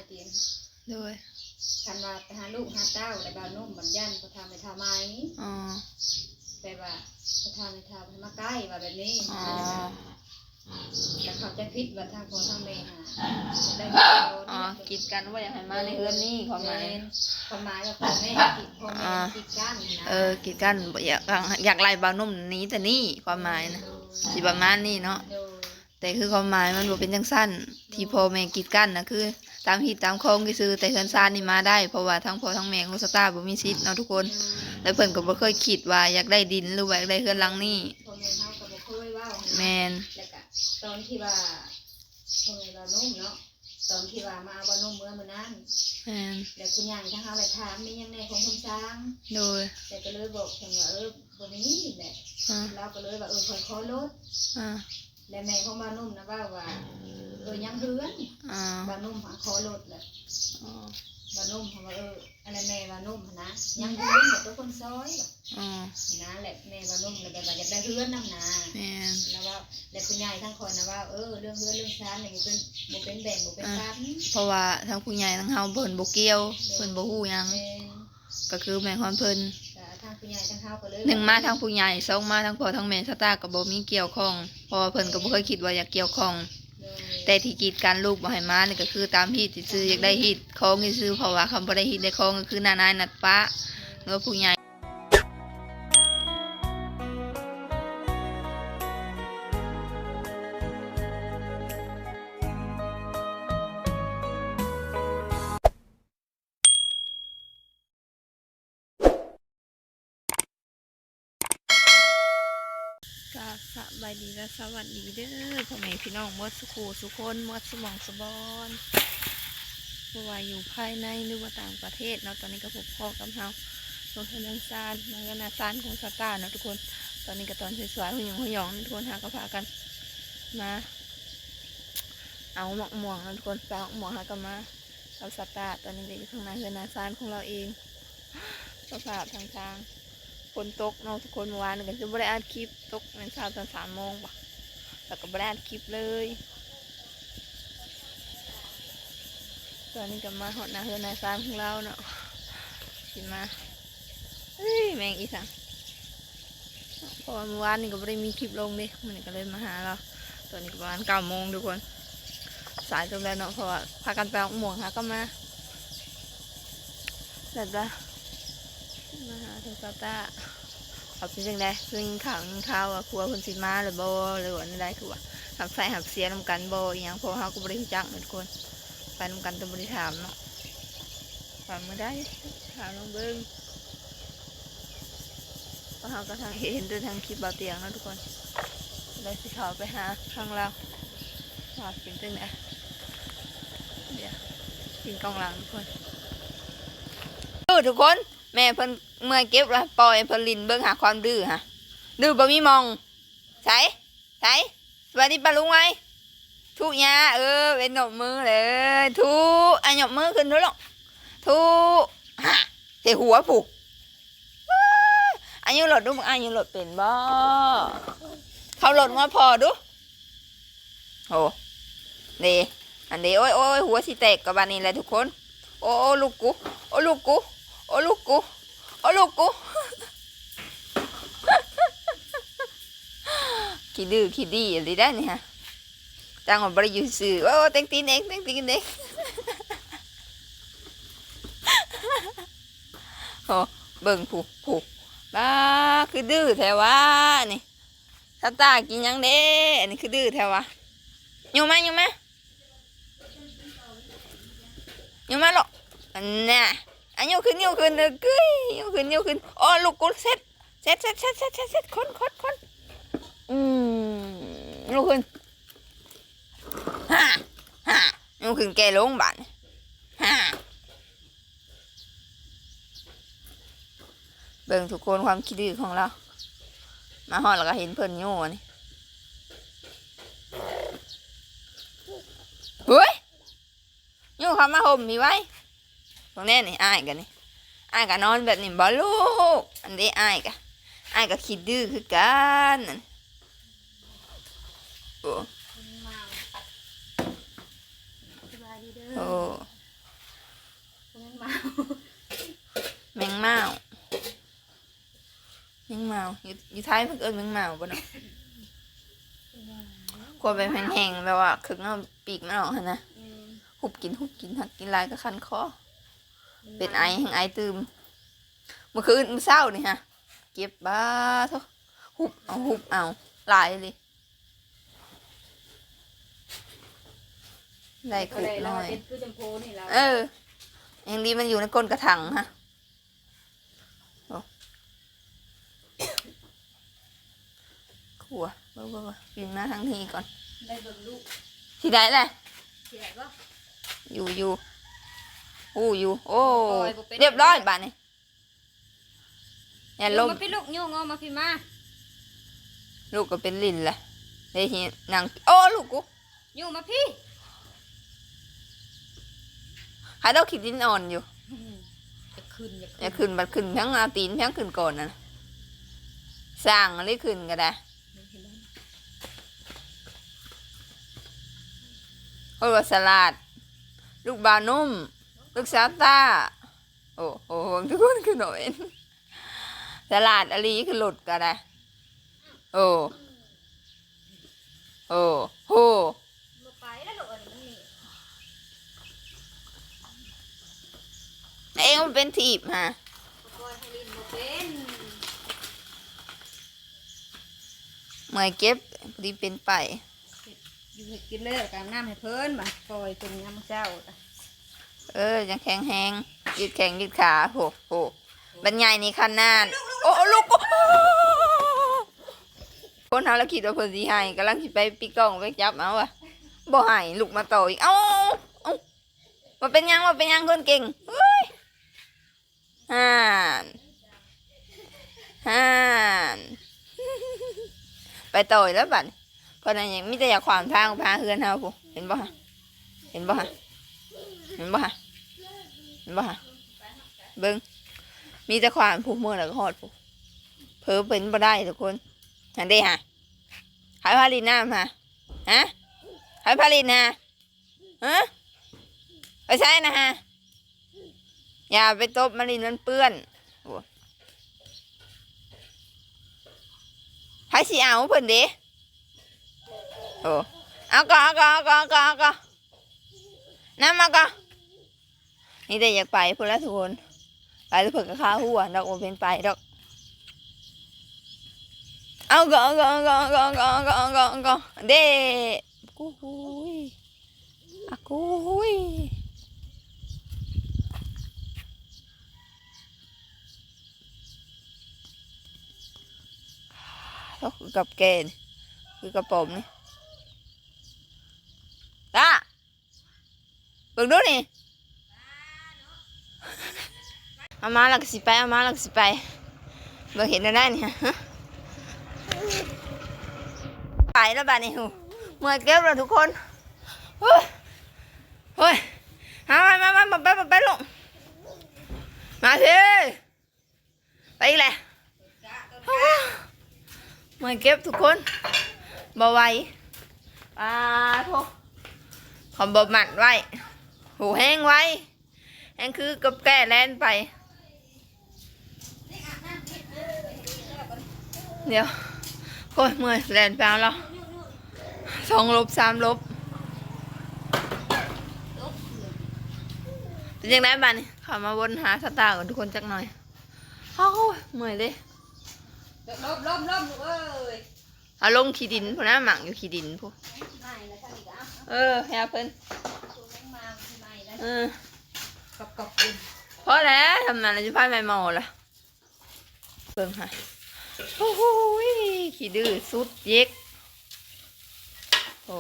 ໂດຍ ຄັນວ່າໄປຫາລູກຫາເຕົ້າ ແລ້ວບ່າວໜຸ່ມບັດຢ້ານພໍ່ເຖົ້າແມ່ເຖົ້າໃໝ່ ອໍ ແບບວ່າພໍ່ເຖົ້າແມ່ເຖົ້າໃຫ້ມາໃກ້ ວ່າແບບນີ້ ອໍ ແລ້ວເຂົາໃຈຜິດວ່າທາງພໍ່ທາງແມ່ຫັ້ນ ໄດ້ ອໍ ກີດກັນ ບໍ່ຢາກໃຫ້ມາໃນເຮືອນນີ້ ຄວາມໝາຍ ແມ່ນ ຄວາມໝາຍວ່າພໍ່ແມ່ກີດ ພໍ່ແມ່ ອໍ ກີດກັ້ນນະ ເອີ ກີດກັ້ນ ບໍ່ຢາກ ຢາກໄລ່ບ່າວໜຸ່ມໜີແຕ່ນີ້ ຄວາມໝາຍນະ ໂດຍ ຊິປະມານນີ້ເນາະ ໂດຍ ແຕ່ຄືຄວາມໝາຍມັນບໍ່ເປັນຈັ່ງຊັ້ນ ທີ່ພໍ່ແມ່ກີດກັ້ນນະ ຄືຕາມຮີດຕາມຄອງຊື່ໆ ແຕ່ເຮືອນຊານນີ້ມາໄດ້ ເພາະວ່າທັງພໍ່ທັງແມ່ຂອງສະຕາບໍ່ມີສິດເນາະທຸກຄົນ ແລະເພິ່ນກໍບໍ່ເຄີຍຄິດວ່າຢາກໄດ້ດິນ ຫຼືວ່າຢາກໄດ້ເຮືອນຫຼັງນີ້ ພໍ່ແມ່ເຮົາກໍບໍ່ເຄີຍເວົ້າ ແມ່ນ ແລ້ວກະຕອນທີ່ວ່າພໍ່ແມ່ບ່າວໜຸ່ມເນາະ ຕອນທີ່ວ່າມາເອົາບ່າວໜຸ່ມເມືອມື້ນັ້ນ ແມ່ນ ແລ້ວຜູ້ໃຫຍ່ທາງເຮົາລະຖາມ ມີຫຍັງແດ່ຂອງເຮືອນຊານ ໂດຍ ແລ້ວກໍເລີຍບອກເພິ່ນວ່າ ເອີ ບໍ່ມີແຫຼະ ອາ ລາວກໍເລີຍວ່າ ເອີ ຂ້ອຍຂໍລົດ ອາ ແລະແມ່ຂອງບ່າວໜຸ່ມນະເວົ້າວ່າ ເອີ ຍັງເຮືອນ ອາ ບ່າວໜຸ່ມຫາຂໍລົດແຫຼະ ອາ ບ່າວໜຸ່ມຫາວ່າ ເອີ ອັນນັ້ນແມ່ບ່າວໜຸ່ມຫັ້ນນະ ຍັງເຮືອນແບບຕົວຄົນຊອຍ ອາ ນະ ແລະແມ່ບ່າວໜຸ່ມລະແບບວ່າຢາກໄດ້ເຮືອນນຳນະ ແມ່ນ ລະເວົ້າ ແລະຜູ້ໃຫຍ່ທາງຂ້ອຍນະເວົ້າ ເອີ ເລື່ອງເຮືອນເລື່ອງຊານນີ້ບໍ່ເປັນ ບໍ່ເປັນແບ່ງບໍ່ເປັນ ອາ ປັນ ເພາະວ່າທາງຜູ້ໃຫຍ່ທາງເຮົາເພິ່ນບໍ່ກ່ຽວ ໂດຍ ເພິ່ນບໍ່ຮູ້ຫຍັງ ແມ່ນ ກໍຄືແມ່ນຄວາມເພິ່ນ ກໍທາງຜູ້ໃຫຍ່ທາງເຮົາກໍເລີຍ ໜຶ່ງມາທາງຜູ້ໃຫຍ່ ສອງມາທາງພໍ່ທາງແມ່ສະຕາກໍບໍ່ມີກ່ຽວຂ້ອງ ເພາະວ່າເພິ່ນກໍບໍ່ເຄີຍຄິດວ່າຢາກກ່ຽວຂ້ອງ ໂດຍ ແຕ່ທີ່ກີດກັນລູກບໍ່ໃຫ້ມານີ້ກໍຄືຕາມຮີດຊື່ໆ ຢາກໄດ້ຮີດຄອງຊື່ໆ ເພາະວ່າຄັນບໍ່ໄດ້ຮີດໄດ້ຄອງກໍຄືນ້ານາຍນັດປະ ແມ່ນ ຫຼືວ່າຜູ້ໃຫຍ່ ກາບສະບາຍດີ ແລະ ສະຫວັດດີເດີ ພໍ່ແມ່ພີ່ນ້ອງໝົດສູ່ຄູ່ສູ່ຄົນ ໝົດສູ່ໝ່ອງສູ່ບ່ອນ ບໍ່ວ່າຢູ່ພາຍໃນ ຫຼືວ່າຕ່າງປະເທດເນາະ. ຕອນນີ້ກໍພົບພໍ້ກັບເຮົາ ເຮືອນນາຊານ ເຮືອນນາຊານຂອງສາວຕ້າເນາະທຸກຄົນ. ຕອນນີ້ກໍຕອນສວຍໆ ຫຸຍຫຍຸງຫຸຍຫຍອງເນາະທຸກຄົນ ເຮົາກໍພາກັນມາເອົາໝາກມ່ວງເນາະທຸກຄົນ ໄປເອົາໝາກມ່ວງ ເຮົາກໍມາ ກັບສາວຕ້າ. ຕອນນີ້ກໍຢູ່ຂ້າງໜ້າເຮືອນນາຊານຂອງລາວເອງ. ສະພາບທາງທາງຝົນຕົກເນາະທຸກຄົນ. ມື້ວານນີ້ກໍຄືບໍ່ໄດ້ອັດຄລິບ ຕົກແມ່ນເຊົ້າຕອນສາມໂມງບໍ ແລ້ວກໍບໍ່ໄດ້ອັດຄລິບເລີຍ. ຕອນນີ້ກໍມາຮອດໜ້າເຮືອນນາຊານຂອງລາວເນາະ ຊິມາ ເອີຍ ແມ່ງອີສັງ ເພາະວ່າມື້ວານນີ້ກໍບໍ່ໄດ້ມີຄລິບລົງເດ້ ມື້ນີ້ກໍເລີຍມາຫາລາວ. ຕອນນີ້ກໍປະມານເກົ້າໂມງທຸກຄົນ ສາຍເຕີບແລ້ວເນາະ ເພາະວ່າພາກັນໄປເອົາໝາກມ່ວງ ຫາກໍມາ ແລ້ວລະ ມາຫາທາງສາວຕ້າ ວ່າເປັນຈັ່ງໃດ ຄືຍິນຂ່າວ ຍິນຂ່າວວ່າຜົວເພິ່ນຊິມາແລ້ວບໍ່ ຫຼືວ່າແນວໃດ ຄືວ່າຮັບໃຊ້ຮັບເສຍນຳກັນບໍ່ ອີ່ຫຍັງ ເພາະວ່າເຮົາກໍບໍ່ໄດ້ຮູ້ຈັກເນາະທຸກຄົນ ໄປນຳກັນແຕ່ບໍ່ໄດ້ຖາມເນາະ ວ່າມື້ໃດ ຖາມລອງເບິ່ງ. ເພາະເຮົາກໍທັງເຫັນແຕ່ທາງຄລິບບ່າວຕຽງເນາະທຸກຄົນ ແລ້ວຊິເຂົ້າໄປຫາທາງລາວວ່າເປັນຈັ່ງໃດ. ດຽວ ກິນກ່ອງຫຼັງທຸກຄົນ ເອີ ທຸກຄົນ ແມ່ເພິ່ນເມື່ອຍເກັບລະ ປ່ອຍໃຫ້ເພິ່ນຫຼິ້ນເບິ່ງຫາຄວາມດື້ຫາ ດື້ບໍ່ມີໝ່ອງ. ໃສ ໃສ ສະບາຍດີປ້າລຸງໄວ ທຸຫຍ້າ ເອີ ເປັນຍົກມືເລີຍ ທຸ ອາ ຍົກມືຂຶ້ນດູລູກ ທຸ ຫາ ໃສ່ຫົວພຸ້ນ. ອາ ຍົກລົດດູ ບັກອາ ຍົກລົດເປັນບໍ່? ເຂົ້າລົດມາພໍດູ. ໂອ້ ເດ ອັນເດ ໂອ້ຍ ໂອ້ຍ ຫົວຊິແຕກກະບາດນີ້ແຫຼະທຸກຄົນ. ໂອ້ ໂອ້ ລູກກູ ໂອ້ ລູກກູ ໂອ້ ລູກກູ ໂອ້ ລູກກູ. ຂີ້ດື້ຂີ້ດີອີ່ຫຼີໄດ໋ນີ້ຫະ ຈັ່ງວ່າບໍ່ໄດ້ຢູ່ຊື່. ໂອ້ ເຕັງຕີນເອງ ເຕັງຕີນເອງ. ໂອ້ ເບິ່ງຜູ້ ຜູ້ ປ້າ ຄືດື້ແທ້ຫວານີ້. ສາວຕ້າກິນຫຍັງເດ້ ອັນນີ້ຄືດື້ແທ້ຫວາ. ຍົກມາ ຍົກມາ ຍົກມາໂລດ ອັນນ່າ ອາ ຍົກຂຶ້ນ ຍົກຂຶ້ນ ເອີ ກຸ້ຍ ຍົກຂຶ້ນ ຍົກຂຶ້ນ. ໂອ້ ລູກກູ ເຊັດ ເຊັດ ເຊັດ ຄົນ ຄົນ ຄົນ. ອືມ ຍົກຂຶ້ນ ຫາ ຫາ ຍົກຂຶ້ນແກ່ລົງບາດນີ້ ຫາ. ເບິ່ງທຸກຄົນ ຄວາມຂີ້ດື້ຂອງລາວ ມາຮອດແລ້ວກໍເຫັນເພິ່ນໂຍນີ້. ເຮີ້ຍ ໂຍເຂົ້າມາຫົ່ມພີ້ໄວ. ເບິ່ງແນ່ນີ້ ອ້າຍກໍນີ້ ອ້າຍກໍນອນແບບນີ້ບໍລູກ? ອັນເດ ອ້າຍກໍ ອ້າຍກໍຂີ້ດື້ຄືກັນນັ້ນ. ໂອ້ ສະບາຍດີເດີ ໂອ້ ມາວ ແມງມາວ ຢູ່ ຢູ່ໄທເພິ່ນເອີ້ນແມງມາວບໍ່ເນາະ? ຄວາຍແບບແຫ້ງໆ ແບບວ່າເຄີງເອົາປີກມັນອອກຫັ້ນນະ ອືມ ຫຸບກິນ ຫຸບກິນ ຫາກກິນຫຼາຍກໍຄັນຄໍ ເປັນໄອ ແຮງໄອຕື່ມ. ມື້ຄືນ ມື້ເຊົ້ານີ້ຫະ ເກັບ ບາໂທ້ ຫຸບເອົາ ຫຸບເອົາ ຫຼາຍອີ່ຫຼີ. ໄດ້ຄຸບໜ້ອຍ ເປັນຄືຈຳໂພນີ້ລະ ເອີ ຍັງດີມັນຢູ່ໃນກົ້ນກະຖັງຫະ. ໂອ້ ຂົ້ວ ເບິ່ງໆໆ ປິ່ນມາທາງນີ້ກ່ອນ ໄດ້ເບິ່ງລູກ ຊິໄດ້ແຫຼະ ຊິໄດ້ບໍ່? ຢູ່ໆ ຮູ້ຢູ່ ໂອ້ ໂອ້ຍ ບໍ່ເປັນ ລຽບຮ້ອຍບາດນີ້. ຢ່າລົ້ມ ມາພີ່ລູກ ໂຍງອອກມາພີ່ມາ ລູກກໍເປັນຫຼິ້ນແຫຼະ ໄດ້ເຫັນນັ່ງ ໂອ້ ລູກກູ ໂຍງມາພີ່ ຂາດອກຂີ້ດິນອ່ອນຢູ່ ອືມ ຢາກຂຶ້ນ ຢາກຂຶ້ນ ຢາກຂຶ້ນ ບັດຂຶ້ນທັງເອົາຕີນທັງຂຶ້ນກ່ອນນັ້ນ ສ້າງອີ່ຫຼີ ຂຶ້ນກໍໄດ້ ໂອ້ຍ ວ່າສະຫຼາດ ລູກບ່າວໜຸ່ມ ລູກສາວຕ້າ. ໂອ້ໂຫ ເບິ່ງທຸກຄົນ ຄືໜ້ອຍ ສະຫຼາດອີ່ຫຼີ ຄືລົດກໍໄດ້ ໂອ້ ໂອ້ໂຫ ບໍ່ໄປແລ້ວລູກ ອັນນີ້ມັນໜີບ ເອງມັນເປັນຖີບຫາ ບໍ່ປ່ອຍໃຫ້ຫຼິ້ນ ບໍ່ເປັນ ເມື່ອຍເກັບ ພໍດີເປັນໄປ ເຮັດຢູ່ເຮັດກິນແລ້ວກໍອາບນ້ຳໃຫ້ເພິ່ນ ບາດປ່ອຍເພິ່ນຍາມເຊົ້າ. ເອີ ຍັງແຂງແຮງ ຢືດແຂ້ງຢືດຂາ ໂຫ ໂຫ ບັນໃຫຍ່ນີ້ຂະໜາດ ໂອ້ ໂອ້ ລູກ ໂອ້ ຄົນເຮົາລະຄິດວ່າເພິ່ນຊິໃຫ້ ກຳລັງຊິໄປປິດກ້ອງໄປຈັບເອົາວ່າ ບໍ່ໃຫ້ ລຸກມາຕໍ່ອີກ ເອົ້າ ເອົ້າ ບໍ່ເປັນຫຍັງ ບໍ່ເປັນຫຍັງ ຄົນເກັ່ງ ເອີຍ ຫັ້ນ ຫັ້ນ ໄປຕໍ່ອີກແລ້ວບັດນີ້ ເພິ່ນນັ້ນຍັງມີແຕ່ຢາກຂວາງທາງພາເຮືອນເຮົາພຸ້ນ ເຫັນບໍ່ຫະ ເຫັນບໍ່ຫະ ເຫັນບໍ່ຫະ ເຫັນບໍ່ຫະ ເບິ່ງ ມີແຕ່ຂວາງພຸ້ນ ເມື່ອໃດກໍຮອດພຸ້ນ ເຜີເປັນບໍ່ໄດ້ທຸກຄົນ ຫັ້ນເດ້ຫະ ໃຜພາຫຼິ້ນນ້ຳຫະ ຫະ ໃຜພາຫຼິ້ນຫະ ຮະ ໄປໃສນະຫະ ຢ່າໄປຕົບມາຫຼິ້ນ ມັນເປື້ອນ ໂອ້ ໃຜຊິເອົາເພິ່ນເດ ໂອ້ ເອົາກໍ ເອົາກໍ ເອົາກໍ ເອົາກໍ ເອົາກໍ ນຳເອົາກໍ ນີ້ແຕ່ຢາກໄປພຸ້ນລະທຸກຄົນ ໄປແລ້ວເພິ່ນກໍຄາຫົວດອກ ບໍ່ເປັນໄປດອກ ເອົາກໍ ເອົາກໍ ເອົາກໍ ເອົາກໍ ເອົາກໍ ເອົາກໍ ເອົາກໍ ເດ້ ກູຫຸຍ ອາ ກູຫຸຍ ໂອ້ ຄືກັບແກ່ນີ້ ຄືກັບປອມນີ້ ຕາ ເບິ່ງດູນີ້ ເອົາມາແລ້ວກໍຊິໄປ ເອົາມາແລ້ວກໍຊິໄປ ເບິ່ງເຫັນແນວໃດນີ້ ຮະ ໄປແລ້ວບາດນີ້ ເມື່ອຍເກັບແລ້ວທຸກຄົນ ໂອ້ຍ ໂອ້ຍ ມາ ມາ ມາ ມາ ໄປ ໄປ ໄປ ໄປ ລົງ ມາພີ້ ໄປອີກແຫຼະ ເມື່ອຍເກັບທຸກຄົນ ບໍ່ໄຫວ ປາໂທ້ ເຂົາບໍ່ມັດໄວ້ ໂຫ ແຮງໄວ ແຮງຄືກັບແກ່ແລ່ນໄປ ດຽວ ໂອ້ຍ ເມື່ອຍ ແລ່ນໄປເອົາແລ້ວ ສອງຫຼົບ ສາມຫຼົບ ເປັນຈັ່ງໃດບາດນີ້ ເຂົ້າມາວົນຫາສະຕາກ່ອນທຸກຄົນຈັກໜ່ອຍ. ໂອ້ຍ ເມື່ອຍເດ້. ລົ້ມ ລົ້ມ ລົ້ມ ລູກເອີຍ. ເອົາລົງຂີ້ດິນພຸ້ນນະ ໝັກຢູ່ຂີ້ດິນພຸ້ນ. ເອີ ໃຫ້ເພິ່ນ ເອີ ກອບໆ ພໍແລ້ວ ທຳນັ້ນລະ ຈະພາໄປໝໍລະ. ເບິ່ງຫາ ໂອ້ໂຫຍ ຂີ້ດື້ສຸດເຢັກ. ໂອ້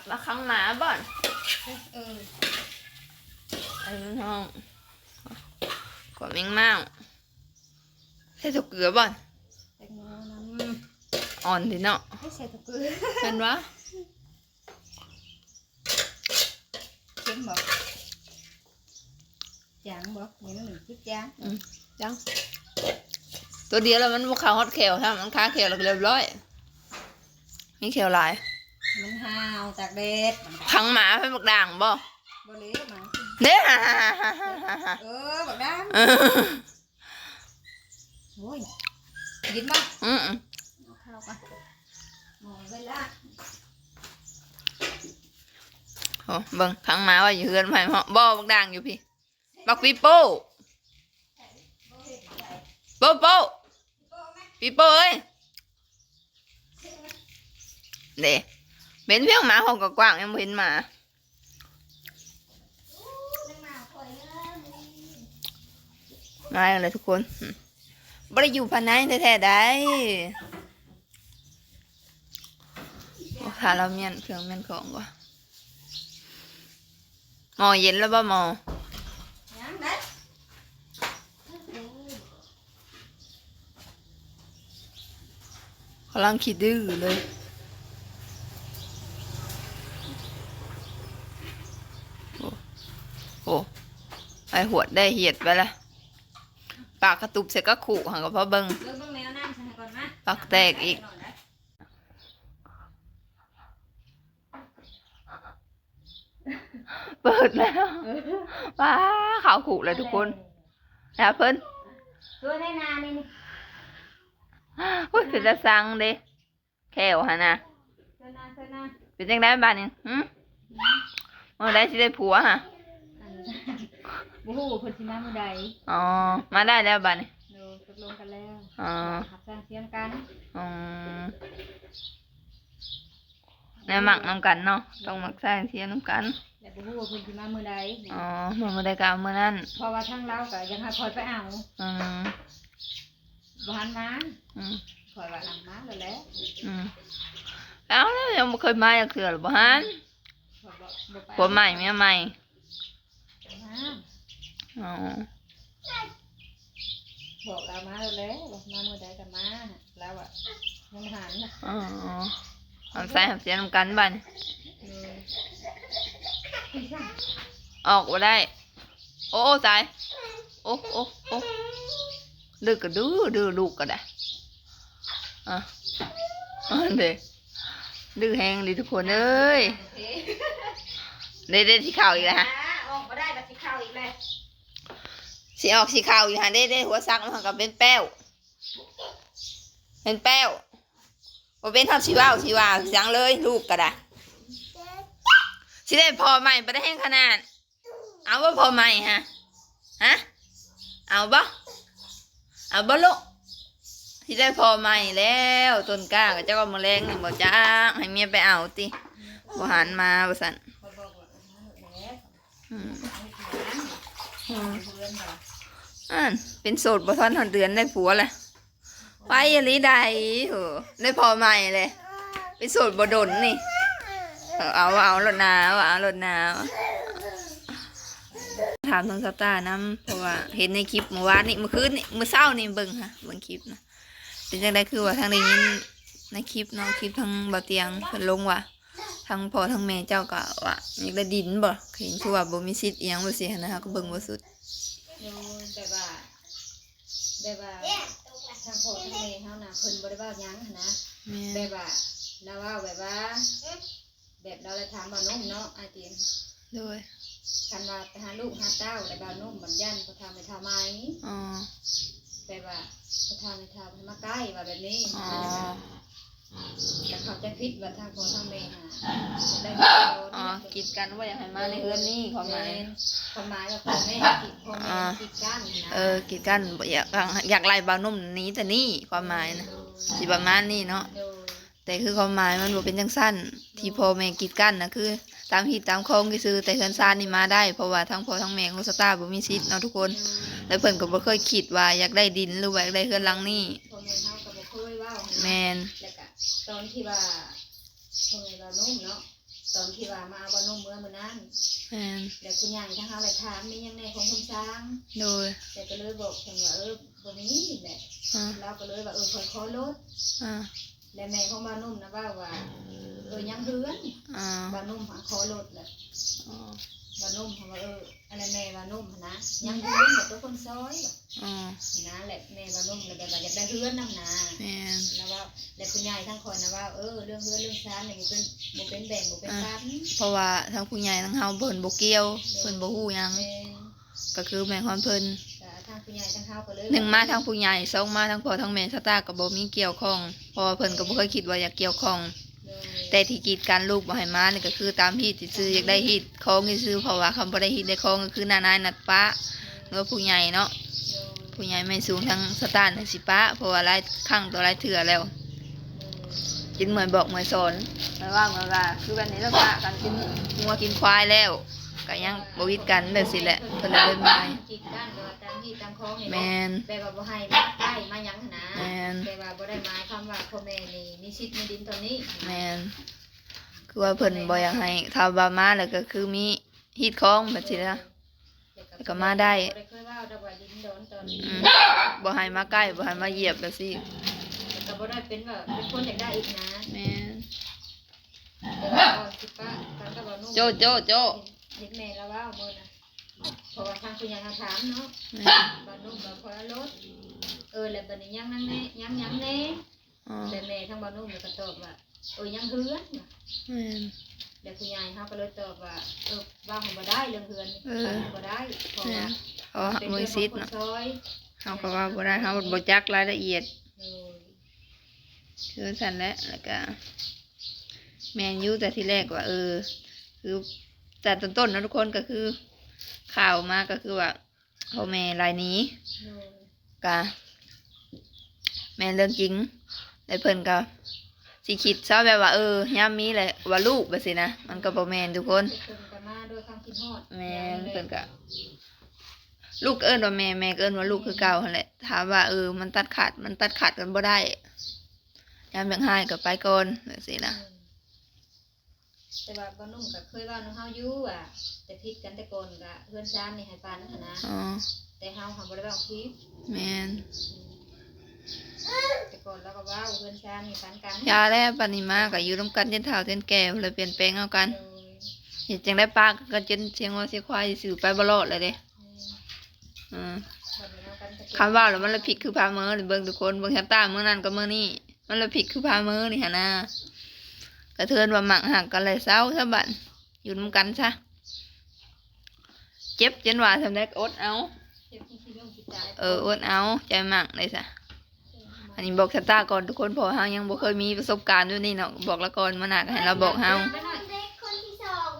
ມາຂັງໝາບ່ອນ. ເອີ ໄອ້ນ້ອງ ກວາດແມງເມົາ. ໃສ່ເຂົ້າເກືອບ່ອນ. ແຕງໂມນຳ ອ່ອນເດເນາະ. ໃສ່ເຂົ້າເກືອ ແມ່ນຫວາ? ເຄັມບໍ່? ຈາງບໍ່? ນີ້ມັນຄືຈາງ. ອືມ ຈາງ. ຕົວດຽວແລ້ວມັນບໍ່ເຂົ້າຮອດແຂ້ວຊ້ຳ, ມັນຄາແຂ້ວແລ້ວກໍລຽບຮ້ອຍ. ມີແຂ້ວຫຼາຍ. ມັນຫາວຕາກແດດ. ຂັງໝາໃຫ້ບັກດ່າງບໍ່? ບໍ່ເລະ ໝາກິນ ເດ້ ເອີ ບັກດາ ເອີ ໂອ້ຍ ກິນບໍ່? ອືມ ເອົາເຂົ້າກ່ອນ ໝໍໄວ້ລະ ໂອ້ ເບິ່ງ ຂັງໝາໄວ້ຢູ່ເຮືອນ ບໍ່ໃຫ້ເໝາະ ບໍ່ ບັກດ່າງຢູ່ພີ້ ບັກປີໂປ້ ໂປ້ໂປ້ ປີໂປ້ເອີຍ ເດ້ ເຫັນພຽງໝາຫ້ອງກວ້າງໆ ຍັງບໍ່ເຫັນໝາ ມາແລ້ວທຸກຄົນ ບໍ່ໄດ້ຢູ່ພາຍໃນແທ້ໆໃດ ໂອ້ ຖ້າລາວມ້ຽນເຄື່ອງມ້ຽນຂອງບໍ່ ໝໍເຢັນແລ້ວບໍ່ໝໍ? ຍັງເດ້ ກຳລັງຂີ້ດື້ເລີຍ ໂອ້ ໂອ້ ໄອ້ຫວດໄດ້ຫຽດໄປລະ ປາກກະຕຸບໃສ່ກະຂຸຫັ້ນກໍພໍເບິ່ງ ເບິ່ງແນວນັ້ນໃສ່ໃຫ້ກ່ອນມາ ປາກແຕກອີກ ເປີດແລ້ວ ເອີ ວ້າ ເຂົ້າຄຸແລ້ວທຸກຄົນ ແລ້ວເພິ່ນ ຕົວໃນໜ້ານີ້ ໂອ້ຍ ເປັນຕາຊັງເດ້ ແຂ້ວຫັ້ນນະ ເຊີນນາ ເຊີນນາ ເປັນຈັ່ງໃດບາດນີ້ ຫື ມື້ໃດຊິໄດ້ຜົວຫະ? ອັນ ບໍ່ຮູ້ເພິ່ນຊິມາມື້ໃດ ອໍ ມາໄດ້ແລ້ວບາດນີ້ ໂດຍ ຕົກລົງກັນແລ້ວ ອໍ ຮັບສ້າງເຊຍນຳກັນ ອືມ ແນວມັກນຳກັນເນາະ ຕ້ອງມັກສ້າງເຊຍນນຳກັນ ແຕ່ບໍ່ຮູ້ວ່າເພິ່ນຊິມາມື້ໃດ ອໍ ມາມື້ໃດກໍເອົາມື້ນັ້ນ ເພາະວ່າທາງລາວກໍຢາກໃຫ້ຂ້ອຍໄປເອົາ ອືມ ບໍ່ທັນມາ ອືມ ຂ້ອຍວ່ານຳມາແລ້ວແຫຼະ ອືມ ເອົາ ແລ້ວຍັງບໍ່ເຄີຍມາຈັກເທື່ອ ບໍ່ທັນ ຂ້ອຍບໍ່ ບໍ່ໄປ ຜົວໃໝ່ເມຍໃໝ່ ມາ ອໍ ບອກລາວມາແລ້ວ ວ່າມາມື້ໃດກໍມາ ລາວວ່າຍັງບໍ່ທັນ ອໍ ເອົາໃສ່ຫາເສຍນຳກັນບາດນີ້ ເອີ ອອກບໍ່ໄດ້ ໂອ້ ໂອ້ ຕາຍ ໂອ້ ໂອ້ ໂອ້ ດື້ກໍດື້ ດື້ລູກກໍໄດ້ ອ່ະ ອັນເດ ດື້ແຮງເດທຸກຄົນເອີຍ ເດ ເດ ຊິເຂົ້າອີກແລ້ວຫະ ອອກບໍ່ໄດ້ ບັດຊິເຂົ້າອີກແລ້ວ ຊິອອກຊິເຂົ້າຢູ່ຫັ້ນເດ້ ເດ້ ຫົວສັກມັນກໍເປັນແປ້ວ ເປັນແປ້ວ ບໍ່ເປັນຮອດຊິເວົ້າຊິວ່າຫຍັງເລີຍ ລູກກໍໄດ້ ຊິໄດ້ພໍ່ໃໝ່ປານໃດແຮງຂະໜາດ ເອົາບໍ່ພໍ່ໃໝ່ຫະ ຫະ ເອົາບໍ່ ເອົາບໍ່ລູກ ຊິໄດ້ພໍ່ໃໝ່ແລ້ວ ຕົ້ນກ້າກໍຈັກວ່າມື້ແລງນີ້ບໍ່ຈັກ ໃຫ້ເມຍໄປເອົາຕິ ບໍ່ຫັນມາວ່າຊັ້ນ ອືມ ອືມ ອັນ ເປັນໂສດບໍ່ທັນຮອດເດືອນໄດ້ຜົວແລ້ວ ໄວອີ່ຫຼີໃດ ໂຫ ໄດ້ພໍ່ໃໝ່ເລີຍ ເປັນໂສດບໍ່ດົນນີ້ ເອົາ ເອົາ ເອົາໂລດນາ ເອົາ ເອົາໂລດນາ ຖາມທາງສາວຕານຳ ເພາະວ່າເຫັນໃນຄລິບມື້ວານນີ້ ມື້ຄືນນີ້ ມື້ເຊົ້ານີ້ເບິ່ງຫະ ເບິ່ງຄລິບນະ ເປັນຈັ່ງໃດ ຄືວ່າທາງໄດ້ຍິນໃນຄລິບເນາະ ຄລິບທາງບ່າວຕຽງເພິ່ນລົງວ່າ ທັງພໍ່ທັງແມ່ເຈົ້າກໍວ່າຢາກໄດ້ດິນບໍ່ ເຫັນຄືວ່າບໍ່ມີສິດອີ່ຫຍັງ ແບບຊີ້ຫັ້ນນະ ເຮົາກໍເບິ່ງບໍ່ສຸດ ໂດຍ ແບບວ່າ ແບບວ່າ ທາງພໍ່ທາງແມ່ເຮົານະ ເພິ່ນບໍ່ໄດ້ເວົ້າຫຍັງຫັ້ນນະ ແມ່ນ ແບບວ່າ ລາວເວົ້າແບບວ່າ ແບບລາວໄດ້ຖາມບ່າວໜຸ່ມເນາະ ອ້າຍຕິນ ໂດຍ ຄັນວ່າໄປຫາລູກຫາເຕົ້າ ແລ້ວບ່າວໜຸ່ມບັດຢ້ານພໍ່ເຖົ້າແມ່ເຖົ້າໃໝ່ ອໍ ແບບວ່າພໍ່ເຖົ້າແມ່ເຖົ້າບໍ່ໃຫ້ມາໃກ້ ວ່າແບບນີ້ ອໍ ແລ້ວເຂົ້າໃຈຜິດວ່າທາງພໍ່ທາງແມ່ຫັ້ນ ໄດ້ ອໍ ກີດກັນບໍ່ຢາກໃຫ້ມາໃນເຮືອນນີ້ ຄວາມໝາຍ ແມ່ນ ຄວາມໝາຍວ່າພໍ່ແມ່ ພໍ່ແມ່ ອໍ ກີດກັນຫັ້ນນະ ເອີ ກີດກັນ ບໍ່ຢາກ ຢາກໄລ່ບ່າວໜຸ່ມໜີແຕ່ນີ້ ຄວາມໝາຍນະ ໂດຍ ຊິປະມານນີ້ເນາະ ໂດຍ ແຕ່ຄືຄວາມໝາຍມັນບໍ່ເປັນຈັ່ງຊັ້ນ ທີ່ພໍ່ແມ່ກີດກັ້ນນະ ຄືຕາມຮີດຕາມຄອງຊື່ໆ ແຕ່ເຮືອນຊານນີ້ມາໄດ້ ເພາະວ່າທັງພໍ່ທັງແມ່ຂອງສາວຕາບໍ່ມີສິດເນາະທຸກຄົນ ແລະເພິ່ນກໍບໍ່ເຄີຍຄິດວ່າຢາກໄດ້ດິນ ຫຼືວ່າຢາກໄດ້ເຮືອນຫຼັງນີ້ ພໍ່ແມ່ເຮົາກໍບໍ່ເຄີຍເວົ້າຫັ້ນນະ ແມ່ນ ແລ້ວກະຕອນທີ່ວ່າ ພໍ່ແມ່ບ່າວໜຸ່ມເນາະ ຕອນທີ່ວ່າມາເອົາບ່າວໜຸ່ມເມືອມື້ນັ້ນ ແມ່ນ ແລ້ວຜູ້ໃຫຍ່ທາງເຮົາລະຖາມ ມີຫຍັງແດ່ຂອງຄົນຊາງ ໂດຍ ແຕ່ກໍເລີຍບອກເພິ່ນວ່າ ເອີ ບໍ່ມີແຫຼະ ອ່າ ລາວກໍເລີຍວ່າ ເອີ ຂ້ອຍຂໍລົດ ອ່າ ແລະແມ່ຂອງບ່າວໜຸ່ມນະເວົ້າວ່າ ເອີ ຍັງເຮືອນ ອ່າ ບ່າວໜຸ່ມຫາຂໍລົດແຫຼະ ອ່າ ບ່າວໜຸ່ມຫາວ່າ ເອີ ແລະແມ່ບ່າວໜຸ່ມຫັ້ນນະ ຍັງເຮືອນ ແບບຕົວຄົນຊອຍ ອໍ ນະ ແລະແມ່ບ່າວໜຸ່ມລະແບບວ່າຢາກໄດ້ເຮືອນນຳນະ ແມ່ນ ລະເວົ້າ ແລະຜູ້ໃຫຍ່ທາງຂ້ອຍນະເວົ້າ ເອີ ເລື່ອງເຮືອນເລື່ອງຊານນີ້ບໍ່ເປັນ ບໍ່ເປັນແບ່ງ ບໍ່ເປັນ ອ່າ ປັນ ເພາະວ່າທາງຜູ້ໃຫຍ່ທາງເຮົາເພິ່ນບໍ່ກ່ຽວ ໂດຍ ເພິ່ນບໍ່ຮູ້ຫຍັງ ແມ່ນ ກໍຄືແມ່ນຂອງເພິ່ນ ກໍທາງຜູ້ໃຫຍ່ທາງເຮົາກໍເລີຍ ໜຶ່ງມາທາງຜູ້ໃຫຍ່ ສອງມາທາງພໍ່ທາງແມ່ຊາຕາກໍບໍ່ມີກ່ຽວຂ້ອງ ເພາະວ່າເພິ່ນກໍບໍ່ເຄີຍຄິດວ່າຢາກກ່ຽວຂ້ອງ ໂດຍ ແຕ່ທີ່ກີດກັນລູກບໍ່ໃຫ້ມານີ້ກໍຄືຕາມຮີດຊື່ໆ ຢາກໄດ້ຮີດຄອງຊື່ໆ ເພາະວ່າຄັນບໍ່ໄດ້ຮີດໄດ້ຄອງກໍຄືນ້ານາຍນັດປະ ໂດຍ ຫຼືວ່າຜູ້ໃຫຍ່ເນາະ ໂດຍ ຜູ້ໃຫຍ່ໃໝ່ສູງທາງສະຕານຊິປະ ເພາະວ່າຫຼາຍຄັ້ງຕໍ່ຫຼາຍເທື່ອແລ້ວ ໂດຍ ຈົນເມື່ອຍບອກເມື່ອຍສອນ ແຕ່ວ່າເມື່ອວ່າຄືແບບນີ້ລະປະກັນກິນງົວກິນຄວາຍແລ້ວ ກໍຍັງບໍ່ຫວິດກັນແບບຊີ້ແຫຼະ ເພິ່ນເລີຍມາ ກິນກັນແບບວ່າຕາມຮີດຕາມຄອງນີ້ເນາະ ແມ່ນ ແບບວ່າບໍ່ໃຫ້ມາໃກ້ມາຫຍັງຫັ້ນນະ ແມ່ນ ແຕ່ວ່າບໍ່ໄດ້ໝາຍຄວາມວ່າພໍ່ແມ່ນີ້ມີສິດໃນດິນຕອນນີ້ ແມ່ນ ຄືວ່າເພິ່ນບໍ່ຢາກໃຫ້ ຖ້າວ່າມາແລ້ວກໍຄືມີຮີດຄອງແບບຊີ້ນະ ແລ້ວກໍມາໄດ້ ບໍ່ໄດ້ເຄີຍເວົ້າດອກວ່າດິນດອນຕອນນີ້ ອືມ ບໍ່ໃຫ້ມາໃກ້ ບໍ່ໃຫ້ມາຢຽບແບບຊີ້ ແລ້ວກໍບໍ່ໄດ້ເປັນວ່າເປັນຄົນຢາກໄດ້ອີກນະ ແມ່ນ ແຕ່ວ່າກ່ອນຊິປະກັນກັບບ່າວໜຸ່ມ ໂຈະ ໂຈະ ໂຈະ ເຫັນ ເຫັນແມ່ລາວເວົ້າມື້ນະ ເພາະວ່າທາງຜູ້ໃຫຍ່ເຮົາຖາມເນາະ ແມ່ນ ບ່າວໜຸ່ມວ່າພໍລະລົດ ເອີ ແລ້ວບັດນີ້ຍັງຫຍັງແດ່ ຍັງຫຍັງແດ່ ອໍ ແລ້ວແມ່ທາງບ່າວໜຸ່ມກໍຕອບວ່າ ເອີ ຍັງເຮືອນ ແມ່ນ ແລ້ວຜູ້ໃຫຍ່ເຮົາກໍເລີຍຕອບວ່າ ເອີ ເວົ້າໃຫ້ບໍ່ໄດ້ເລື່ອງເຮືອນ ເອີ ເວົ້າບໍ່ໄດ້ ເພາະວ່າ ແມ່ນ ເພາະວ່າບໍ່ມີສິດເນາະ ເຮົາກໍເວົ້າບໍ່ໄດ້ ເຮົາບໍ່ຈັກລາຍລະອຽດ ໂດຍ ຄືຊັ້ນແຫຼະ ແລ້ວກະແມ່ນຢູ່ ແຕ່ທີແລກວ່າ ເອີ ຄືແຕ່ຕົ້ນໆເນາະທຸກຄົນ ກໍຄືຂ່າວມາກໍຄືວ່າພໍ່ແມ່ລາຍໜີ ໂດຍ ກະແມ່ນເລື່ອງຈິງ ແລະເພິ່ນກະຊິຄິດຊະແບບວ່າ ເອີ ຍາມມີແຫຼະວ່າລູກແບບຊີ້ນະ ມັນກໍບໍ່ແມ່ນທຸກຄົນ ເພິ່ນກໍມາດ້ວຍຄວາມຄິດຮອດ ແມ່ນ ເພິ່ນກະ ລູກກໍເອີ້ນວ່າແມ່ ແມ່ກໍເອີ້ນວ່າລູກຄືເກົ່າຫັ້ນແຫຼະ ຖາມວ່າ ເອີ ມັນຕັດຂາດ ມັນຕັດຂາດກັນບໍ່ໄດ້ ຍາມຢາກຮ້າຍກໍໄປກ່ອນ ຈັ່ງຊີ້ນະ ອືມ ແຕ່ວ່າບ່າວໜຸ່ມກໍເຄີຍເວົ້ານຳເຮົາຢູ່ວ່າ ແຕ່ຜິດກັນແຕ່ກ່ອນກໍເຮືອນຊານນີ້ໃຫ້ປັນຫັ້ນນະ ອໍ ແຕ່ເຮົາຫາບໍ່ໄດ້ເວົ້າຜິດ ແມ່ນ ແຕ່ກ່ອນລາວກໍເວົ້າເຮືອນຊານນີ້ປັນກັນ ຢ່າແລ້ວ ບັດນີ້ມາກໍຢູ່ນຳກັນຈົນເຖົ້າຈົນແກ່ ບໍ່ໄດ້ປ່ຽນແປງເອົາກັນ ໂດຍ ເຮັດຈັ່ງໃດປະກັນກໍຈົນເຊຍງົວເຊຍຄວາຍຊື່ໆ ໄປບໍ່ລອດແລ້ວເດ້ ອືມ ຄັນເວົ້າແລ້ວມັນລະຜິດຄືພາເມີ ເບິ່ງທຸກຄົນ ເບິ່ງຊະຕາມື້ນັ້ນກັບມື້ນີ້ ມັນລະຜິດຄືພາເມີນີ້ຫັ້ນນາ ກະເທີນວ່າມັກຮັກກັນແລ້ວເຊົາຊະບັດ ຢູ່ນຳກັນຊະ ເຈັບຈົນວ່າສ່ຳໃດກໍອົດເອົາ ເອີ ອົດເອົາ ໃຈມັກໄດ້ຊະ ອັນນີ້ບອກຊະຕາກ່ອນທຸກຄົນ ເພາະວ່າເຮົາຍັງບໍ່ເຄີຍມີປະສົບການແບບນີ້ເນາະ ບອກລາວກ່ອນ ມື້ໜ້າກໍໃຫ້ລາວບອກເຮົາ ເດັກຄົນທີສອງ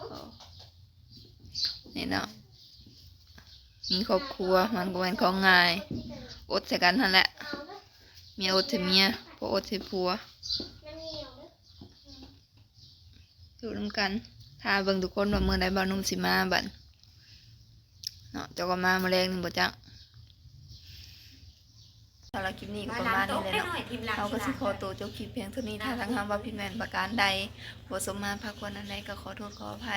ນີ້ເນາະ ມີຄອບຄົວມັນບໍ່ແມ່ນຂອງງ່າຍ ອົດໃສ່ກັນຫັ້ນແຫຼະ ເມຍອົດໃສ່ເມຍ ຜົວອົດໃສ່ຜົວ ຢູ່ນຳກັນ ຖ້າເບິ່ງທຸກຄົນວ່າມື້ໃດບ່າວໜຸ່ມຊິມາບັດເນາະ ເຈົ້າກໍມາມື້ແລງນີ້ບໍ່ຈັກ. ສຳລັບຄລິບນີ້ກໍປະມານນີ້ແຫຼະເນາະ ເຮົາກໍຊິຂໍໂຕຈົບຄລິບພຽງເທົ່ານີ້ ຖ້າທາງເຮົາເວົ້າຜິດແມ່ນປະການໃດ ບໍ່ສົມມາພາຄວນອັນໃດ ກໍຂໍໂທດຂໍອະໄພ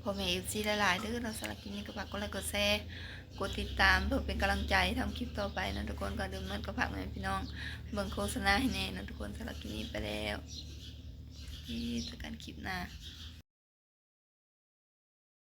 ພໍ່ແມ່ເອັຟຊີຫຼາຍໆເດີເນາະ. ສຳລັບຄລິບນີ້ກໍຝາກກົດໄລກົດແຊ ກົດຕິດຕາມ ເພື່ອເປັນກຳລັງໃຈທຳຄລິບຕໍ່ໄປເນາະທຸກຄົນ. ກ່ອນອື່ນໝົດກໍຝາກແມ່ພີ່ນ້ອງເບິ່ງໂຄສະນາໃຫ້ແດ່ເນາະທຸກຄົນ. ສຳລັບຄລິບນີ້ໄປແລ້ວ ເຈີກັນຄລິບໜ້າ.